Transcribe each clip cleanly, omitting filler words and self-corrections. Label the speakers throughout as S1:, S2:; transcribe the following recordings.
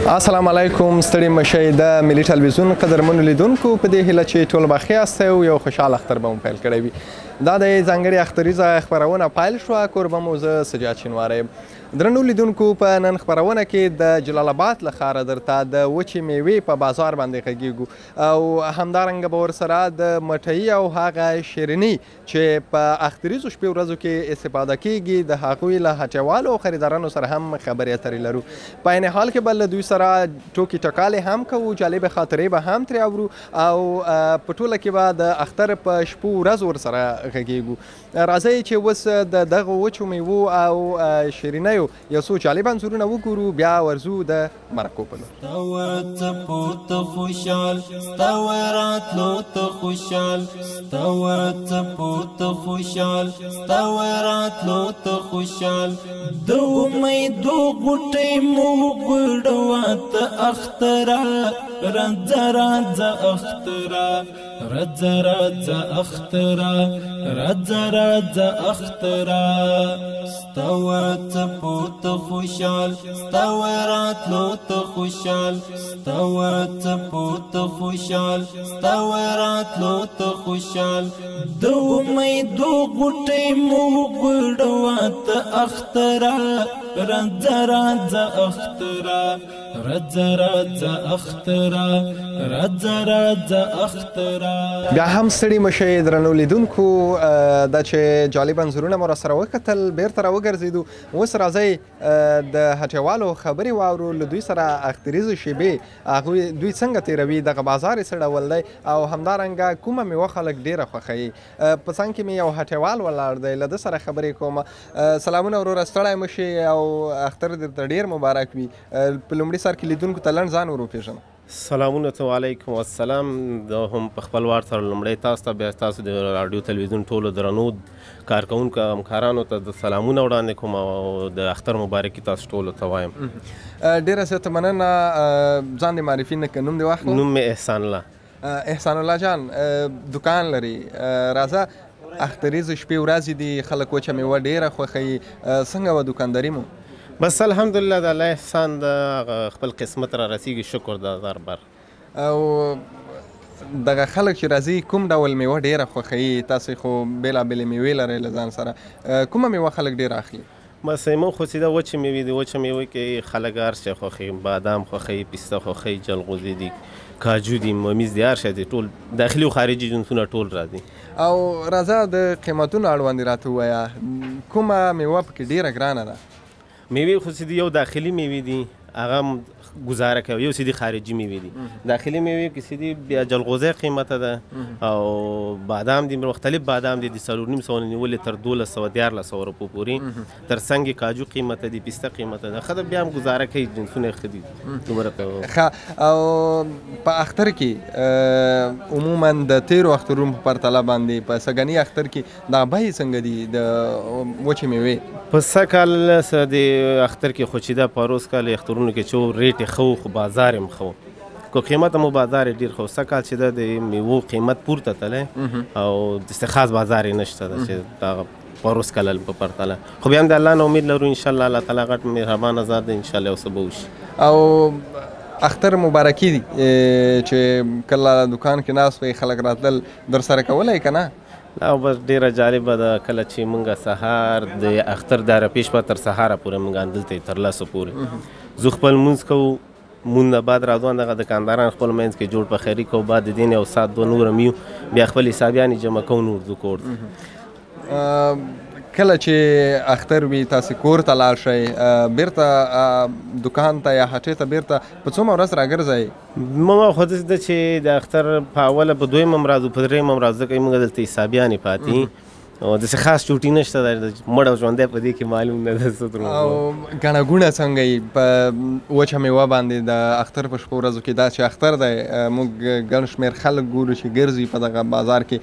S1: السلام علیکم، ستړي مشئ د ملي ټلویزیون قدرمنو لیدونکو، په دې هیله چې ټول به ښه یاست او یو خوشحاله اختر به مو پیل کړی وي. دا د ځانګړې اختریزه خپرونه پیل شوه. کوربه مو زه سجاد شینواری یم. درنو لیدونکو، په نن خپرونه کې د جلال آباد له ښاره درته د وچې میوې په بازار باندې غږیږو او همدارنګه به ورسره د مټۍ او هغه شیریني چې په اختریزو شپې ورځو کې استفاده کیږي د هغوی له هټیوالو او خریدارانو سره هم خبرې اترې لرو. په عین حال کې به له دوی سره ټوکې ټکالې هم کوو، جالبې خاطرې به هم ترې اورو او په ټوله کې به د اختر په شپو ورځو ورسره غږیږو. راځئ چې اوس د دغو وچو میوو او شیرینیو یو څو جالب انځورونه وګورو، بیا ورځو د مرکو په لور.
S2: د امیدو غوټۍ مو وغوړوه ته اختره، راځه راځه اختره، راځه راځه اختره، راځه راځه اختره. ستا ورڅپو ته خوشحال، ستا وراتلو ته خوشحال، ستا ورڅپو ته خوشحال، ستا وراتلو ته خوشحال. د امیدو غوټۍ مو وغوړوه ته اختره، راځه راځه اختره، راځه راځه اختره، راځه راځه اختره.
S1: بیا هم ستړي مشئ درنو لیدونکو، دا چې جالب انځورونه مو راسره وکتل بیرته راوګرځېدو. اوس راځئ د هټیوالو خبرې واورو، له دوی سره اختریزې شیبې هغوی دوی څنګه تېروي، دغه بازار یې څه ډول دی او همدارنګه کومه میوه خلک ډېره خوښوي. په څنګ کې مې یو هټیوال ولاړ دی، له ده سره خبرې کوم. سلامونه وروره، ستړی مه شې او اختر درته ډېر مبارک وي. په لومړي سر کې لیدونکو ته لنډ ځان ور وپېژنه.
S3: سلامونه ته علیکم والسلام. د هم په خپل وار سره لومړی تاسو ته، بیا تاسو د راډیو تلویزیون ټولو درنو کارکوونکو همکارانو ته د سلامونه وړاندې کوم او د اختر مبارکي تاسو ټولو ته وایم.
S1: ډېره زیاته مننه. ځان دې معرفي نه کړه، نوم دې واخله.
S3: نوم مې احسان الله.
S1: احسان الله جان، دوکان لري، راځه اختریزې شپې ورځې دي، خلک وچه میوه ډېره خوښوي، څنګه وه دوکانداري مو؟
S3: بس الحمدلله د الله احسان ده، هغه خپل قسمت را رسیږي، شکر ده هزار بار.
S1: او دغه خلک چې راځي کوم ډول میوه ډېره خوښوي؟ تاسې خو بېلابېلې میوې لرئ له ځان سره، کومه میوه خلک ډېره اخلي؟
S3: بس موږ خو چې دا وچې میوې دي، وچه میوه کې خلک هر شی خوښوي، بادام خوښوي، پسته خوښوي، جلغوزي دي، کاجو دي، ممیز دي، هر شی دي، ټول داخلي او خارجي جنسونه ټول راځي.
S1: او راځه د قیمتونو اړوند راته ووایه، کومه میوه پکې ډېره ګرانه ده؟
S3: میوې خو چې دي یو داخلي میوې دي، هغه هم ګزاره کوي، یو چې دي خارجي میوې دي. داخلي میوې کې چې دي بیا جلغوزی قیمته ده او بادام دي، مختلف بادام دي، د 450 نه نیولې تر 1200 1300 روپو پورې. تر څنګ یې کاجو قیمته دي، پسته قیمته ده، ښه ده، بیا هم ګزاره کوي، جنسونه یې ښه دي.
S1: ښه. او په اختر کې عموما د تېرو اخترونو په پرتله باندې په سږني اختر کې دا بیې څنګه دي د وچې میوې؟
S3: په سږ کال د اختر کې خو چې دا پروس کال اخترونو کې چې ریټ یې ښه و، خو بازار یې هم ښه و، که قیمت هم بازار یې ډېر ښه و. سږ کال چې ده د میوو قیمت پورته تللی او داسې خاص بازار یې نشته ده چې دغه پروس کال په پرتله، خو بیا هم د الله نه امید لرو انشاءالله، الله تعالی غټ مهربانه ذات دی، انشاءالله یو څه به وشي.
S1: او اختر مبارکي دي چې کله دوکان کې ناست وئ خلک راتلل در سره کولی که نه؟
S3: دا بس ډېره جالبه ده، کله چې موږ سهار د اختر د عرفې شپه تر سهاره پورې موږ همدلته یو تر لسو پورې زه خپل لمونځ کوو، مونږ نه بعد راځو دغه دکانداران خپل منځ کې جوړ په خیري کوو، بعد د دې نه یو ساعت دوه نور هم یو، بیا خپل حسابیانې جمع کوو نور ځو کور ته.
S1: کله چې اختر وي تاسې کور ته لاړ شئ، بیرته دوکان ته یا هټۍ ته بیرته په څومره ورځ راګرځئ؟
S3: موږ خو داسې ده چې د اختر په اوله په دویم هم راځو، په درېیم هم راځو، ځکه موږ دلته حسابیانې پاتې او داسې خاص چوټي نشته ده، مړ او ژوندی په دې کې معلوم نه ده څه درو.
S1: او ګڼه ګوڼه څنګه یي په وچه میوه باندې د اختر په شپو ورځو کې؟ دا چې اختر دی موږ ګڼ شمېر خلک ګورو چې ګرځي په دغه بازار کې،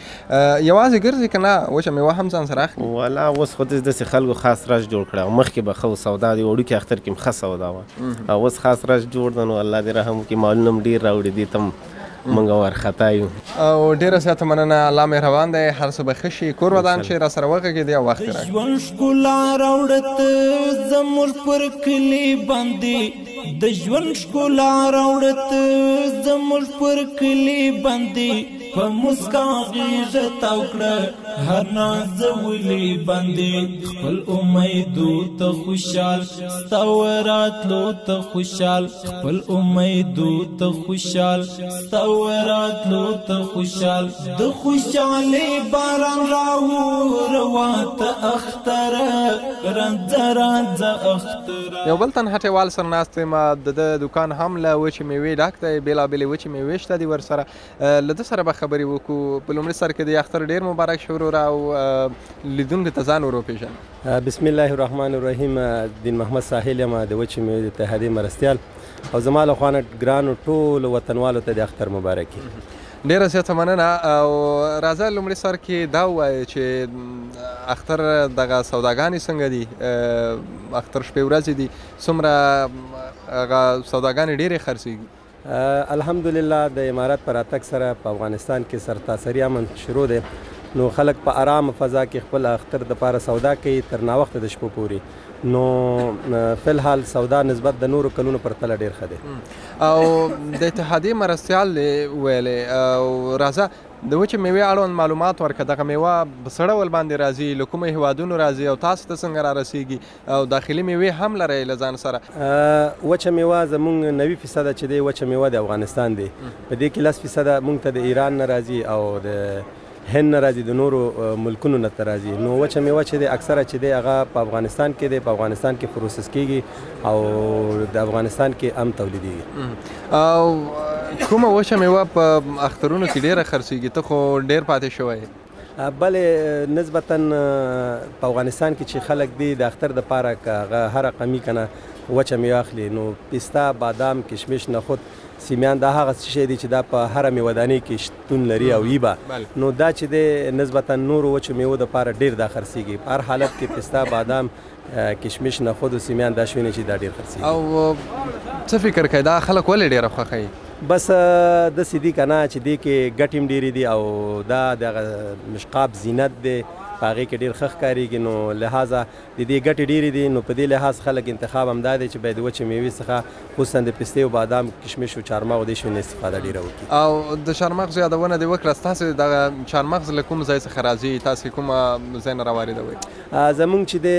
S1: یوازې ګرځي که نه وچه میوه هم ځان سره اخلي؟
S3: والا اوس خو داسې خلکو خاص رش جوړ کړی، مخکې به ښه سودا دی، وړوکي اختر کې هم ښه سودا وه، او اوس خاص رش جوړ ده، نو الله دې رحم وکړي، مالونه هم ډېر راوړي، دې ته هم مونږ ورخطا یو.
S1: او ډېره زیاته مننه، الله مهربان دی، هر څه به ښه شي. کور ودان چې راسره وغږېدې او وخت راکړ.
S2: ژوند ښکلا راوړت زموږ پر کلي باندې، د ژوند ښکلا راوړت زموږ پر کلي باندې، په مسکا غېږه تاو کړه هر نازولي باندې، خپل امیدو ته خوشحال ستا وراتلو ته خوشحال، خپل امیدو ته خوشحال ستا وراتلو ته خوشحال، د خوشحالۍ باران راوروه ته اختره راځه راځه اختره.
S1: یو بل تن هټیوال سره ناست یم، د ده دوکان هم له وچې میوې ډک دی، بېلابېلې وچې میوې شته دي ورسره، له ده سره به خبرې وکړو. په لومړي سر کې د اختر ډېر مبارک شه وروره، او لیدونکو ته ځان ور وپېژنه.
S4: بسم الله الرحمن الرحیم. دین محمد ساحل یم، د وچې میوې د اتحادیې مرستیال، او زما له خوا نه ګرانو ټولو وطنوالو ته د اختر مبارکي.
S1: ډېره زیاته مننه. او راځه لومړي سر کې دا ووایه چې اختر دغه سوداګانې څنګه دي؟ اختر شپې ورځې دي، څومره هغه سوداګانې ډېرې خرڅېږي؟
S4: الحمدلله د امارت پر راتګ سره په افغانستان کې سرتاسري امن شروع دی، نو خلک په آرامه فضا کې خپل اختر دپاره سودا کوي تر ناوخته د شپو پورې، نو فی الحال سودا نسبت د نورو کلونو پرتله ډېر ښه دی.
S1: او د اتحادیې مرستیال دی ویلې، او راځه د وچې میوې اړوند معلومات ورکړه. دغه میوه په څه ډول باندې راځي، له کومو هیوادونو راځي، او تاسو ته څنګه را رسیږي، او داخلي میوې هم لرئ له ځان سره؟
S4: وچه میوه زموږ 90% چې دی وچه میوه د افغانستان دی، په دې کې 10% موږ ته د ایران نه راځي او د هند نه راځي، د نورو ملکونو نه ته راځي. نو وچه میوه چې دی اکثره چې دی هغه په افغانستان کې دی، په افغانستان کې پروسس کیږي او د افغانستان کې هم تولیدیږي.
S1: او کومه وچه میوه په اخترونو کې ډېره خرڅېږي؟ ته خو ډېر پاتې شوی.
S4: بله نسبتاً په افغانستان کې چې خلک دي د اختر دپاره که هغه هره قمي که نه وچه میوه اخلي، نو پسته، بادام، کشمش، نخود، سیمیان، دا هغه څه شی دی چې دا په هره میوهدانې کې شتون لري او وي به. نو دا چې دی نسبتاً نورو وچو میوو دپاره ډېر دا خرڅېږي. په هر حالت کې پسته، بادام، کشمش، نخود او سیمیان دا شیونه چې دا ډېر خرڅېږي.
S1: او څه فکر کوې دا خلک ولې ډېره خوښوي؟
S4: بس داسې دي که نه چې دې کې ګټې هم ډېرې دي، او دا دغه مشقاب زینت دی، په هغې کې ډېر ښه ښکارېږي، نو لهذا د دې ګټې ډېرې دي. نو په دې لحاظ خلک انتخاب هم دا دی چې باید وچې میوې څخه خصوصا د پستې او بادام، کشمش او چارمغو دې شیونو استفاده ډېره وکړي.
S1: او د چارمغزو یادونه دې وکړه، ستاسې دغه چارمغز له کوم ځای څخه راځي؟ تاسې کومه ځای نه راواردوئ؟
S4: زمونږ چې دی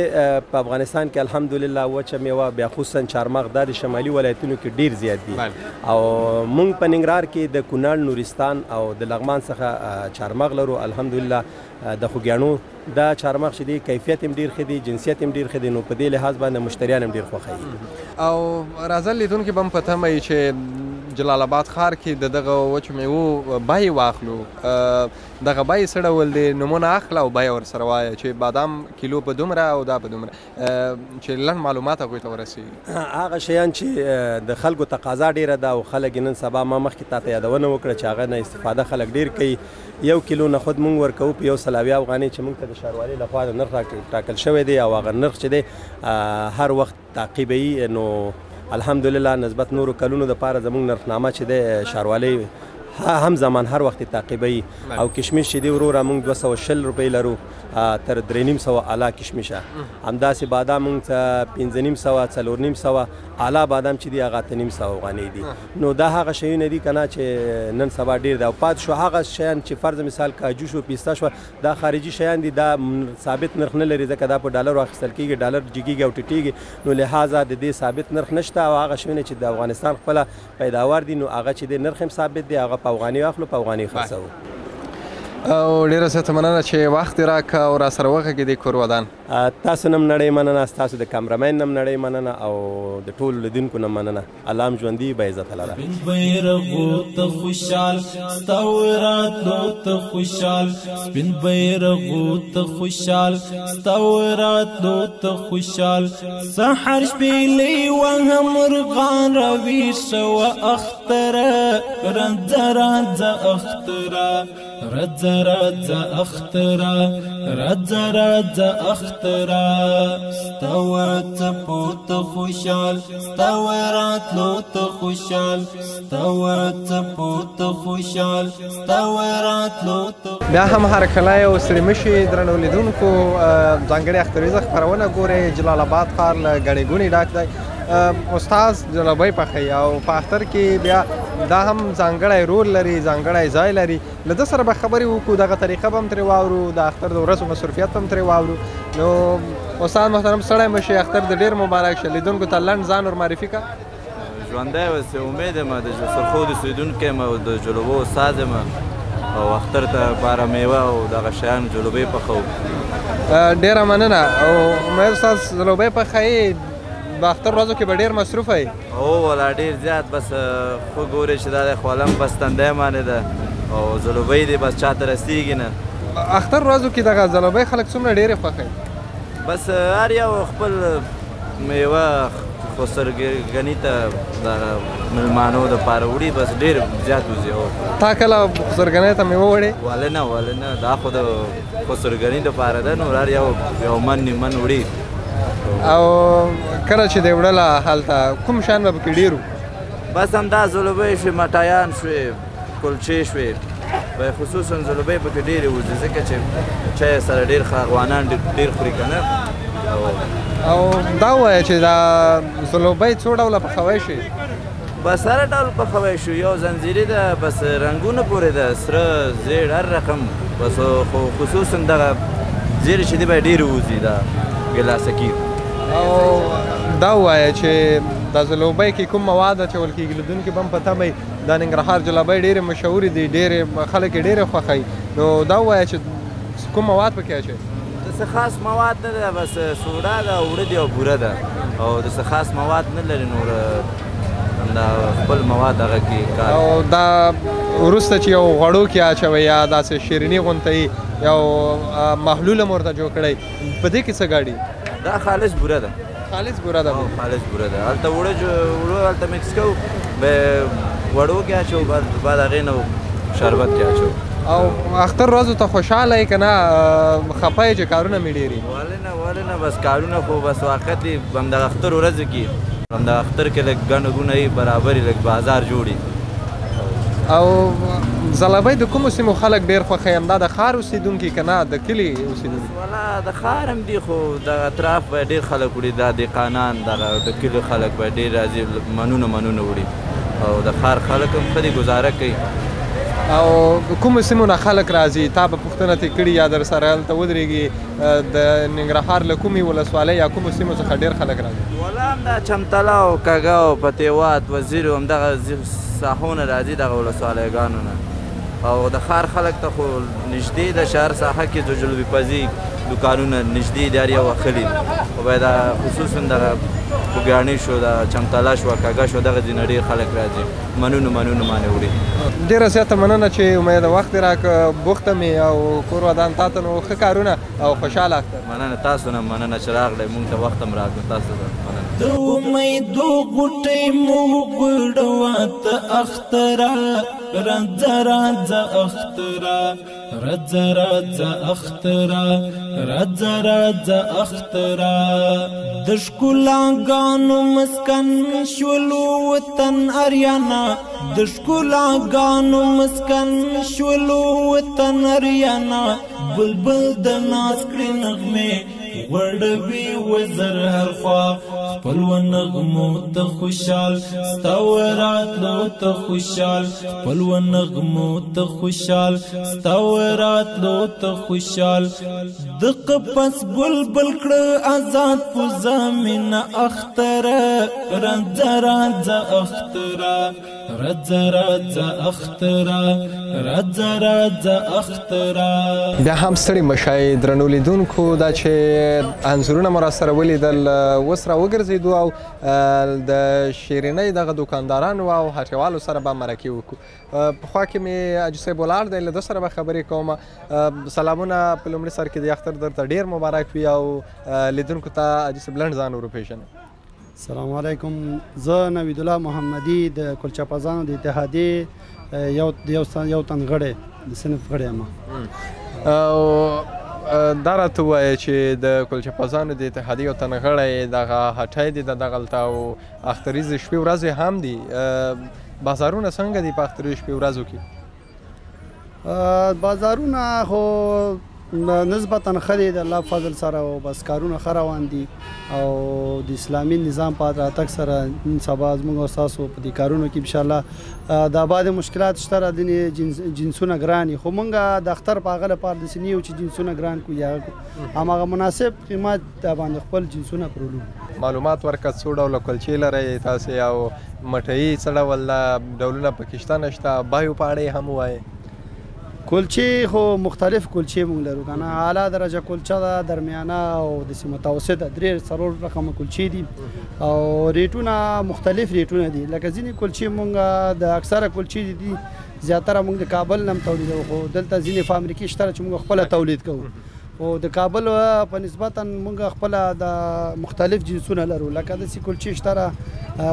S4: په افغانستان کې الحمدلله وچه میوه بیا خصوصا چارمغ دا د شمالي ولایتونو کې ډېر زیات دي، او مونږ په ننګرهار کې د کونړ، نورستان او د لغمان څخه چارمغ لرو. الحمدلله د خوږیاڼو دا چارمغ چې دی کیفیت هم ډېر ښه دی، جنسیت هم ډېر ښه دی، نو په دې لحاظ باندې مشتریان هم ډېر خوښوي.
S1: او راځه لیدونکي به هم په تمه یي چې جلال آباد ښار کې د دغه وچو میوو بیې واخلو. دغه بیې څه ډول دی؟ نومونه اخله او بیه ورسره وایه چې بادام کیلو په دومره او دا په دومره، چې لنډ معلومات هغوی ته ورسېږي.
S4: هغه شیان چې د خلکو تقاضا ډېره ده او خلک یې نن سبا، ما مخکې تا ته یادونه وکړه چې هغه نه استفاده خلک ډېر کوي. 1 کیلو نخود مونږ ورکوو په 120 افغانۍ چې مونږ ته د ښاروالۍ لخوا د نرخ ټاکل شوی دی، او هغه نرخ چې دی هر وخت تعقیبوي. نو الحمدلله نسبت نورو کلونو دپاره زمونږ نرخنامه چې دی ښاروالۍ هم زمان هر وخت تعقیبوي. او کشمش چې دی وروره مونږ 220 روپۍ لرو تر 350 اعلی کشمشه. همداسې بادام مونږ ته 550، 450 اعلی بادام چې دی هغه 850 افغانۍ دي. نو دا هغه شیونه دي که نه چې نن سبا ډېر دی. او پاتې شو هغه شیان چې فرض مثال کاجو شو، پسته شو، دا خارجي شیان دي، دا ثابت نرخ نه لري، ځکه دا په ډالرو اخیستل کېږي، ډالر جګېږي او ټیټېږي، نو لهذا د دې ثابت نرخ نشته. او هغه شیونه چې د افغانستان خپله پیداوار دي، نو هغه چې د نرخ هم ثابت دی، هغه په افغانۍ اخلو، په افغانۍ خرڅوو.
S1: او ډېره زیاته مننه چې وخت دې راکړه او راسره وغږېدې. کور ودان.
S4: تاسو نم نړۍ مننه، ستاسو د کمرمین نم نړۍ مننه، او د ټولو لیدونکو نم مننه. الله هم ژوندي با عزت لره.
S2: سپین بیرغو ته خوشحال ستا وراتلو ته خوشحال، سپین بیرغو ته خوشحال ستا وراتلو ته خوشحال، سحر شپېلۍ وه مرغان راویښوه اختره، راځه راځه اختره، راځه راځه اختره، راځه راځه اختره. ستا ورڅپو ته خوشحال، ستا وراتلو ته خوشحال، ستا ورڅپو ته خوشحال، ستا وراتلو ته.
S1: بیا هم هرکلی او ستړي مشي درنو لیدونکو، ځانګړې اختریزه خپرونه ګورئ. جلال اباد ښار له ګڼې ګوڼې ډک دی. استاد جلبۍ پخوي او په اختر کې بیا دا هم ځانګړی رول لري، ځانګړی ځای لري. له ده سره به خبرې وکړو، دغه طریقه به هم ترې واورو، د اختر د ورځو مصروفیت به هم ترې واورو. نو استاد محترم ستړی مه شئ، اختر د ډېر مبارک شه. لیدونکو ته لنډ ځان ور معرفي کړه.
S5: ژوندی اوسې، امید یم د سرخود اوسېدونکی یم او د جلبو استاد یم او اختر ته لپاره میوه او دغه شیان جلبۍ پخوو.
S1: ډېره مننه. او امید استاد جلبۍ پخوي، د اختر ورځو کې به ډېر مصروف یې؟
S5: هو ولا ډېر زیات، بس خو ګورې چې دا دی خولم بس تندی باندې ده او ځلوبۍ دی، بس چاته رسېږي نه.
S1: اختر ورځو کې دغه ځلوبۍ خلک څومره ډېرې خوښوي؟
S5: بس هر یو خپل میوه خسرګني ته دغه مېلمانو دپاره وړي، بس ډېر زیات وځي. هو.
S1: تا کله خسرګنۍ ته میوه وړې؟
S5: ولې نه، ولې نه، دا خو د خسرګني دپاره ده، نو هر یو یو من نیم من وړي.
S1: او کله چې دی وړله هلته کوم شیان به پکې ډېر وو؟
S5: بس همدا ځلوبۍ شوې، مټایان شوې، کلچې شوې، خصوصا ځلوبۍ پکې ډېرې وځي، ځکه چې چای سره ډېر ښه افغانان ډېر خوري که نه.
S1: او دا ووایه چې دا ځلوبۍ څو ډوله پخوی شي؟
S5: بس هر ډول پخوی شو، یو زنځیري ده، بس رنګونه پورې ده، سره زیړ هر رقم، بس خو خصوصا دغه زیړ چې دی باید ډېر وځي، دا ګلاسکي.
S1: او دا ووایه چې دا ځلوبۍ کې کوم مواد اچول کېږي؟ لیدونکي به هم په تمه وي. دا ننګرهار جلابۍ ډېرې مشهورې دي، ډېرې خلک یې ډېرې خوښوي، نو دا ووایه چې کوم مواد پکې اچوي؟
S5: د څه خاص مواد نه ده، بس سوډا ده، اوړه دي او بوره ده، او د څه خاص مواد نه لري، نور همدا خپل مواد هغه کې کار.
S1: او دا وروسته چې یو غوړو کې اچوي یا داسې شیریني غونته یي یو محلول هم ورته جوړ کړی، په دې کې څه ګاډي؟
S5: دا خالص بوره ده.
S1: خالص بوره ده.
S5: خالص بوره ده، هلته اوړه هلته مکس کوو، وړو کې اچوو، بعد هغې نه شربت کې اچوو.
S1: او اختر ورځو ته خوشحاله یې که نه خفه یې چې کارونه مې ډېر دي؟
S5: ولې نه، ولې نه، بس کارونه خو بس واقعیت دي، همدغه اختر ورځو کې، همدغه اختر کې لږ ګڼه ګوڼه یې برابرې، لږ بازار جوړي.
S1: او ځلوبۍ د کومو سیمو خلک ډېر خوښوي؟ همدا د ښار اوسېدونکي که نه د کلي اوسېدونکي؟
S5: ولا د ښار هم دي، خو دغه اطراف به ډېر خلک وړي، دا دهقانان دغه د کلي خلک به ډېر راځي، منونه منونه وړي، او د ښار خلک هم ښه دي، ګزاره کوي.
S1: او کومو سیمو نه خلک راځي؟ تا به پوښتنه ترې کړي یا در سره هلته ودرېږي، د ننګرهار له کومې ولسوالۍ یا کومو سیمو څخه ډېر خلک راځي؟
S5: ولا همدا چمتله او کږه او پتیوات وزیر همدغه ساحو نه راځي، دغه ولسوالیګانو نه. او د ښار خلک ته خو نږدې د شهر ساحه کې د جلبي پزي دوکانونه نږدې دي، هر یو اخلي، خو باید دا خصوصا دغه خوږیاڼي شو، دا چمتله شوه، کږه شوه، دغه ځینې ډېر خلک راځي، منونو منونو باندې وړي.
S1: ډېره زیاته مننه چې امید وخت دې راکړ، بوخته مې او کور ودان تا ته، نو ښه کارونه او خوشحاله اختر.
S5: مننه تاسو نه مننه چې راغلی، موږ ته وخت هم راکړ، تاسو ته مننه.
S2: د امیدو غوټۍ مو وغوړوه ته اختره، راځه راځه اختره، راځه راځه اختره، راځه راځه اختره. د ښکلاګانو مسکن شولو وطن اریانا، د ښکلاګانو مسکن شولو وطن اریانا، بلبل د ناز کړې نغمې غوړوي وزر هر خوا، خپل ونغمو ته خوشحال، ستا وراتلو ته خوشحال، خپل ونغمو ته خوشحال، ستا وراتلو ته خوشحال. د قفس بلبل کړه آزاد په زمینه اختره، راځه راځه اختره، راځه راځه اختره، راځه راځه اختره.
S1: بیا هم ستړي مه شئ درنو لیدونکو، دا چې انځورونه مو راسره ولیدل، اوس را وګرځېدو او د شیرینۍ دغه دوکاندارانو او هټیوالو سره به مرکې وکړو. په خوا کې مې حاجي صاحب ولاړ دی، له ده سره به خبرې کوم. سلامونه، په لومړي سر کې د اختر درته ډېر مبارک وي او لیدونکو ته حاجي صاحب لنډ ځان وروپېژنه.
S6: السلام علیکم، زه نوید الله محمدي د کلچه پزانو د اتحادیې یو تن غړی. د صنف غړی یم.
S1: او دا راته ووایه چې د کلچه پزانو د اتحادیې یو تن غړی، دغه هټۍ دی دغلته او اختریزې شپې ورځې هم دي، بازارونه څنګه دي په اختریزو شپې ورځو کې؟
S6: بازارونه خو نسبتاً ښه دی د الله فضل سره، او بس کارونه ښه روان دي، او د اسلامي نظام په راتګ سره نن سبا زموږ او ستاسو په دې کارونو کې انشاءالله د آبادې مشکلات شته، ځینې جنسونه ګران دي، خو موږ د اختر په هغه لپاره داسې نه یو چې جنسونه ګران کړو یا هغه کړو، هماغه مناسب قیمت باندې خپل جنسونه پرولو.
S1: معلومات ورکړه، څو ډوله کلچې لرئ تاسې او مټۍ څه ډول ده، ډولونه پکې شته نشته، بیو په اړه یې هم ووایئ.
S6: کلچې خو مختلف کلچې موږ لرو که نه، اعلی درجه کلچه ده، درمیانه او داسې متوسطه، 3-4 رقمه کلچې دي، او ریټونه مختلف ریټونه دي. لکه ځینې کلچې موږ د اکثره کلچې دي زیاتره موږ د کابل نه هم تولیدوو، خو دلته ځینې فابریکې شته چې موږ خپله تولید کوو، خو د کابل په نسبتاً موږ خپله د مختلف جنسونه لرو. لکه داسې کلچې شته،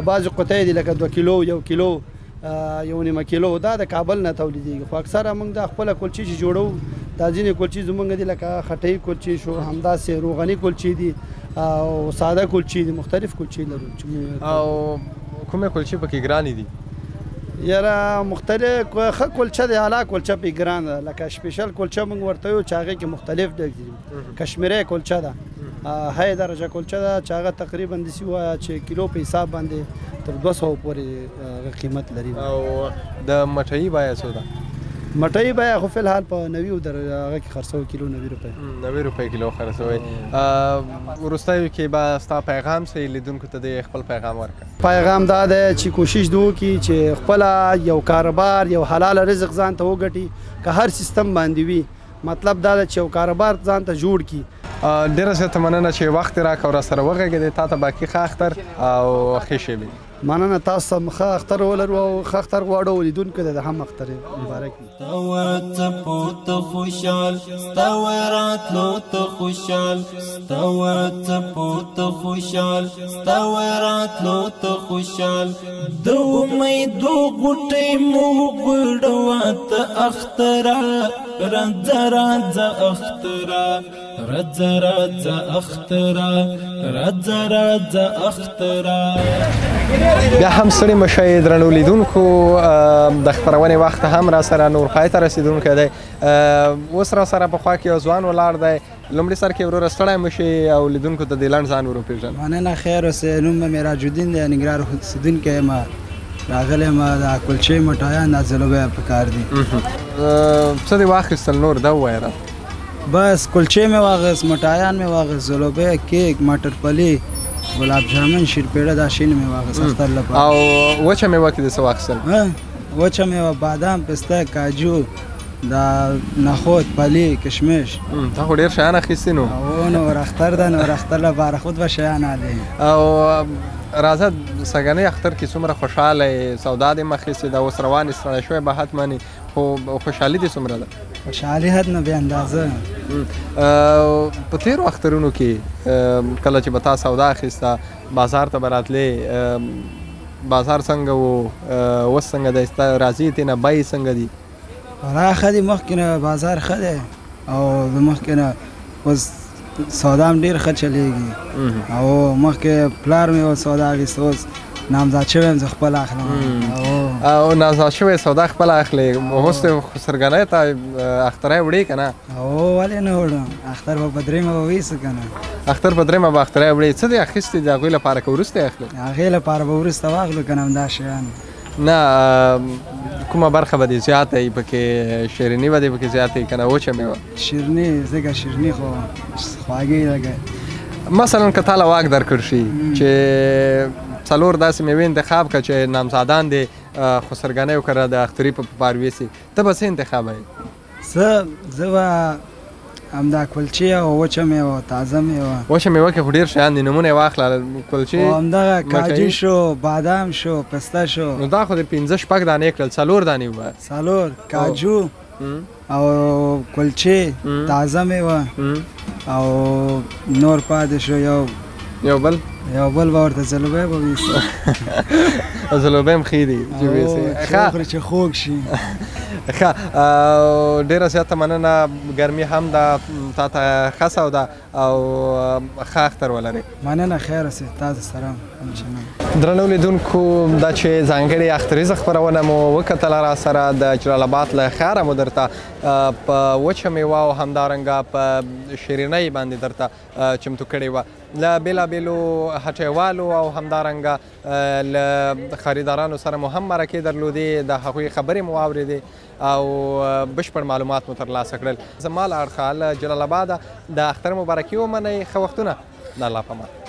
S6: بعضې قطۍ دي لکه 2 کیلو، 1 کیلو، 1.5 کیلو، دا د کابل نه تولیدېږي، خو اکثره موږ دا خپله کلچې چې جوړو، دا ځینې کلچې زموږ دي لکه خټۍ کلچې شو، همداسې روغني کلچې دي او ساده کلچې دي، مختلف کلچې لرو.
S1: او کومې کلچې پکې ګرانې دي؟
S6: یاره مختلف ښه کلچه دی، اعلی کلچه پکې ګرانه ده، لکه سپیشل کلچه موږ ورته یو چې هغې کې مختلف ډول دي، کشمیرۍ کلچه ده، های درجه کلچه ده چې هغه تقریبا داسې ووایه چې کیلو په حساب باندې تر 200 پورې هغه قیمت لري.
S1: او د مټۍ بیه څو ده؟
S6: مټۍ بیه خو فی الحال په 90 در هغه کې خرڅوو، کیلو 90 روپۍ.
S1: 90 روپۍ کیلو خرڅوئ. وروستیو کې به ستا پیغام څه لیدونکو ته دې خپل پیغام ورکړه؟
S6: پیغام دا دی چې کوشش دې وکړي چې خپله یو کاروبار، یو حلال رزق ځان ته وګټي، که هر سیستم باندې وي، مطلب دا دی چې یو کاروبار ځان ته جوړ کړي.
S1: ډېره زیاته مننه چې وخت دې راکړ او راسره وغږېدې. تا ته باقي ښه اختر او ښې شېبې.
S6: مننه، تاسو هم ښه اختر ولرو او ښه اختر غواړو، او لیدونکو ته هم اختر مبارک وي.
S2: ستا ورڅپو ته خوشحال، ستا وراتلو ته خوشحال، ستا ورڅپو ته خوشحال، ستا وراتلو ته خوشحال، د امیدو غوټۍ مو وغوړوه ته اختره، راځه راځه اختره، راځه راځه اختره، راځه راځه اختره.
S1: بیا هم ستړي مه شئ درنو لیدونکو، د خپرونې وخت هم را سره نور پای ته رسېدونکی دی. اوس را سره په خوا کې یو ځوان ولاړ دی. لومړي سر کې وروره ستړی مه شئ او لیدونکو ته دې لنډ ځان وروپېژنه.
S7: مننه، خیر اوسې. نوم مې معراج الدین دی، ننګرهار اوسېدونکی یم، راغلی یم د کلچې مټایان د ځلوبیه په کار دي.
S1: څه دې واخیستل نور دا ووایه راته؟
S7: بس کلچې مې واخیست، مټایان مې واخیست، ځلوبیه، کیک، مټر پلي، ګلاب جامن، شیرپیړه، دا شین مې واخیست اختر لپاره.
S1: او وچه میوه کې دې څه واخیستل؟
S7: وچه میوه بادام، پسته، کاجو، دا نخود، پلي، کشمش.
S1: تا خو ډېر شیان اخیستي نو.
S7: او نور اختر ده، نور اختر لپاره خود به شیان اخلي.
S1: او راځه سږنی اختر کې څومره خوشحاله یې، سودا دې هم اخیستې ده، اوس روان یې، ستړی شوی به حتما یې، خو خوشحالي دې څومره ده؟
S7: خوشحالي حد نه بې اندازه.
S1: په تېرو اخترونو کې کله چې به تا سودا اخیسته، بازار ته به راتلې، بازار څنګه و، اوس څنګه دی، ستا راضي یې نه، بیې څنګه دي؟
S7: را ښه دي، مخکې نه بازار ښه دی، او د مخکې نه اوس سودا هم ډېر ښه چلېږي. او مخکې پلار مې اوس سودا اخیسته، اوس نامزاد شوی یم، زه خپله اخلم.
S1: او نامزاد شوی سودا خپله اخلې، اوس خسرګنۍ ته اختری وړې که نه؟
S7: او ولې نه وړم، اختر به په درېیمه به ویسو که نه.
S1: اختر په درېیمه به اختری وړې. څه دې اخیستې د هغوی لپاره که وروسته یې اخلې؟
S7: هغې لپاره به وروسته واخلو که نه همدا شیان.
S1: نه کومه برخه به دې زیاته وي پکې؟ شیریني به دې پکې زیاته وي که نه وچه مېوه؟
S7: شیریني، ځکه شیریني خو خواږه لګي.
S1: مثلا که تا له واک درکړ شي چې څلور داسې مېوې انتخاب کړه چې نامزادان دې خسرګنیو کره د اختري په پار ویسي، ته به څه انتخابوې؟
S7: زه به همدا کلچې او وچه مېوه، تازه مېوه.
S1: وچه مېوه کې خو ډېر شیان دي، نومونه یې واخله. کلچې،
S7: همدغه کاجو شو، بادام شو، پسته شو.
S1: نو دا خو دې 5 شپږ دانې کړل، 4 دانې ووایه.
S7: 4 کاجو او کلچې، تازه مېوه او نور پاتې شو یو
S1: بل،
S7: یو بل به ورته ځلوبی به ویسي.
S1: ځلوبی هم ښې دي چې ویسي،
S7: ښه خوري چې خوږ شي.
S1: ښه، ډېره زیاته مننه. ګرمي هم ده، تا ته ښه سودا او ښه اختر ولرې.
S7: مننه، خیر اوسې، تاسو سره همچنان.
S1: درنو لیدونکو، دا چې ځانګړې اختریزه خپرونه مو وکتله، را سره د جلال آباد له ښاره مو درته په وچه میوه او همدارنګه په شیرینۍ باندې درته چمتو کړې وه، له بېلابېلو هټیوالو او همدارنګه له خریدارانو سره مو هم مرکې درلودې، د هغوی خبرې مو واورېدې او بشپړ معلومات مو ترلاسه کړل. زما له اړخه له جلال آباده د اختر مبارکي ومنئ. ښه وختونه، د الله په امان.